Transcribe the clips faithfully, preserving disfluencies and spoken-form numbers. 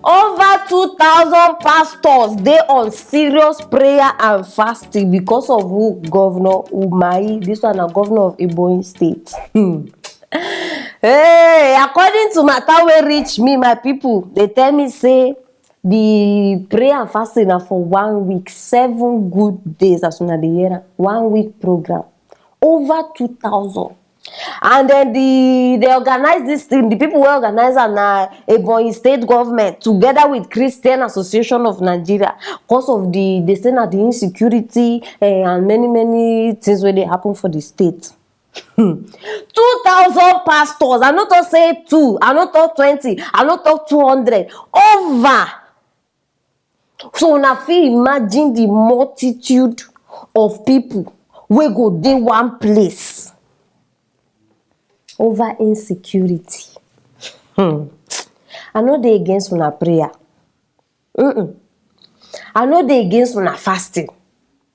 Over two thousand pastors dey on serious prayer and fasting because of who? Governor Umahi. This one na governor of Ebonyi State. Hmm. Hey, according to matter wey reach me, my people, they tell me say the prayer and fasting na for one week, seven good days, as una dey hear am, one week program. Over two thousand. And then the they organize this thing, the people wey organize am na Ebonyi State government together with Christian Association of Nigeria, because of the, they say na the insecurity, eh, and many, many things wey dey happen for the state. Hmm. Two thousand pastors, I no talk say two, I no talk twenty, I no talk two hundred, over. So una fit imagine the multitude of people wey go dey one place over insecurity. Hmm. I no dey against una prayer. Mm-mm. I no dey against una fasting.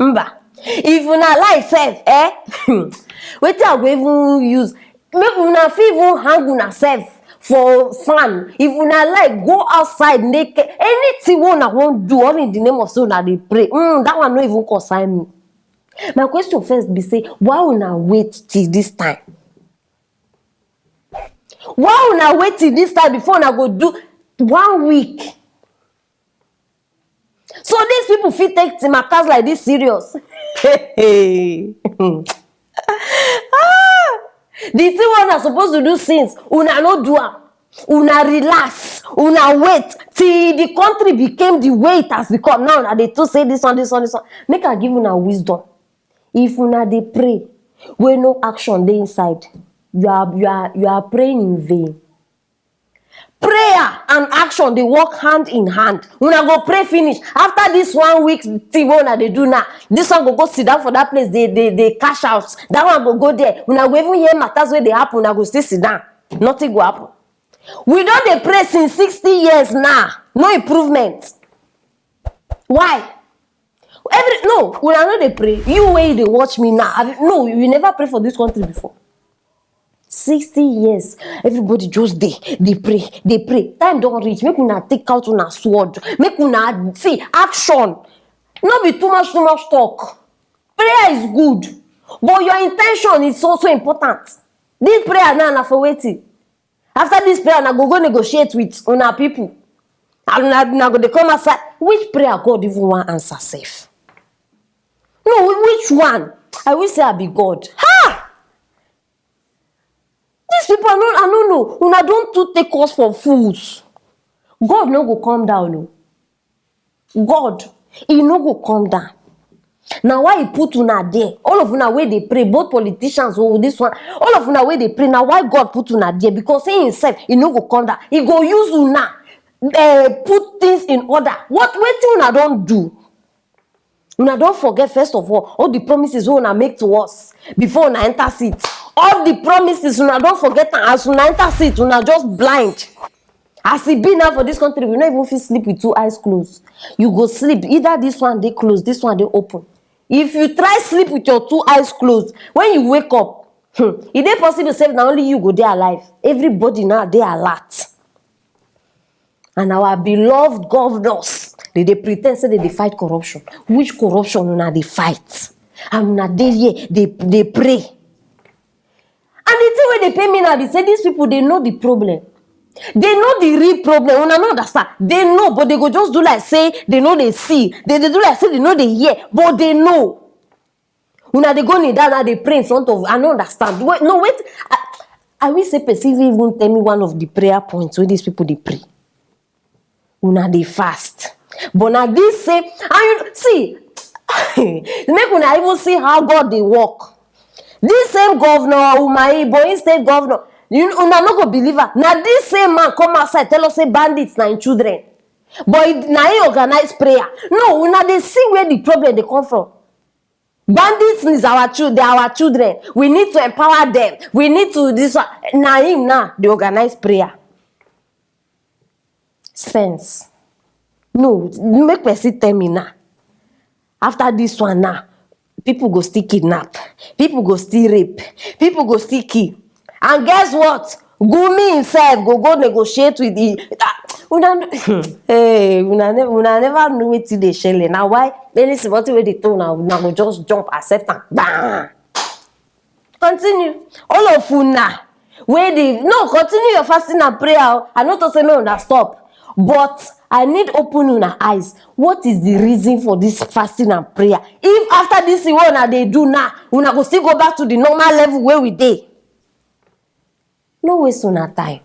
Mba, if una like sef, eh? Wetin I go even use? Make una fit even hang una sef for fan. If una like, go outside naked. Anything wey una wan do, all in the name of say una dey pray. Mm, that one no even concern me. My question first be say, why una wait till this time? Why una wait till this time before una go do one week? So these people fit take the matters like this serious. Ah! The thing wey una suppose to do since, una no do am. Una relax, una wait till the country became the way it has become. Now una dey talk say this one, this one, this one. Make I give una wisdom. If una dey pray, wey no action dey inside, you are, you are, you are praying in vain. Prayer and action dey work hand in hand. Una go pray finish. After this one week thing wey una dey do now, this one go go sit down for that place, dey, dey, dey cash out. That one go go there. Una go even hear matters wey dey happen, una go still sit down. Nothing go happen. We don dey pray since sixty years now. No improvement. Why? Every, no, una no dey pray. You wey you dey watch me now, abi, no, you never pray for this country before. Sixty years, everybody just dey, dey pray, dey pray. Time don reach, make una take out una sword, make una see action. No be too much, too much talk. Prayer is good, but your intention is also important. This prayer now na for wetin? After this prayer, una go go negotiate with una people. And una, una go dey come outside. Which prayer God even wan answer sef? No, whi-, which one? I wish say I be God. Ha! These people, I no, I no know. Una don too take us for fools. God no go come down o. God, he no go come down. Na why he put una there. All of una wey dey pray, both politicians, oh, this one, all of una wey dey pray, na why God put una there, because he himself, he no go come down. He go use una, eh, put things in order. What, wetin una don do? Una don forget, first of all, all the promises wey una make to us before una enter seat. All the promises, una don forget am. As una enter seat, una just blind. As e be now for this country, we no even fit sleep with two eyes closed. You go sleep, either this one dey closed, this one dey open. If you try sleep with your two eyes closed, when you wake up, hmm, e dey possible say na only you go dey alive. Everybody now dey alert. And our beloved governors, they dey pretend say they dey fight corruption. Which corruption una dey fight? And una dey here, dey, dey pray. And the thing wey dey pain me now be say these people, they know the problem. They know the real problem. Una no understand. They know, but they go just do like say they no dey see. They dey do like say they no dey hear, but they know. Una dey go kneel down now, dey pray in front of, I no understand. Wait, no, wait. I, I wish say person fit even tell me one of the prayer points wey these people dey pray. Una dey fast. But na this same, and you see, make una even see how God dey work. This same governor, Umahi, Ebonyi State governor, you, una no go believe am. Na this same man come outside tell us say bandits na im children. But he, na he organize prayer. No, una dey see where the problem dey come from. Bandits is our chil-, they are our children. We need to empower them. We need to this one. Na him now dey organize prayer. Sense. No, make person tell me now. After this one now, people go still kidnap. People go still rape. People go still kill. And guess what? Gumi himself go go negotiate with the, ah, Una, hey, una, ne- una never know wetin dey shele. Na why any small thing wey dey tell una, una go just jump, accept am. Bam! Continue. All of una wey dey, no, continue your fasting and prayer o. I no talk say make una stop, but I need open una eyes. What is the reason for this fasting and prayer? If after this thing wey una dey do now, una go still go back to the normal level wey we dey, no waste una time.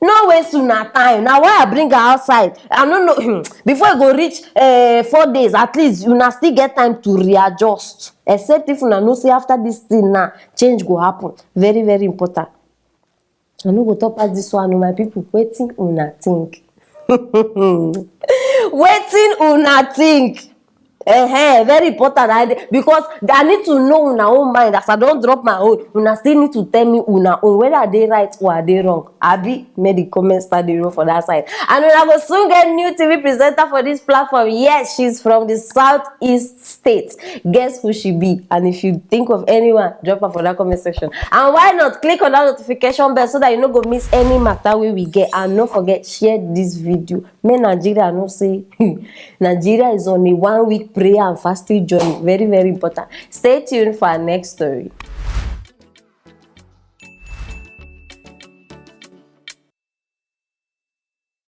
No waste una time. Na why I bring her outside. I no know. Before e go reach uh, four days, at least una still get time to readjust. Except if una know say after this thing now, change go happen. Very, very important. I no go talk pass this one o, my people. Wetin una think? Wetin una think? Eh, very important. I dey, because I need to know una own mind. As I don drop my own, una still need to tell me una own, whether I dey right or I dey wrong. Abi, make the comment start dey roll for that side. And una go soon get new T V presenter for this platform. Yes, she's from the southeast state. Guess who she be? And if you think of anyone, drop her for that comment section. And why not click on that notification bell so that you no go miss any matter wey we get. And no forget, share this video. Make Nigeria know say Nigeria is on a one week prayer and fasting journey. Very, very important. Stay tuned for our next story.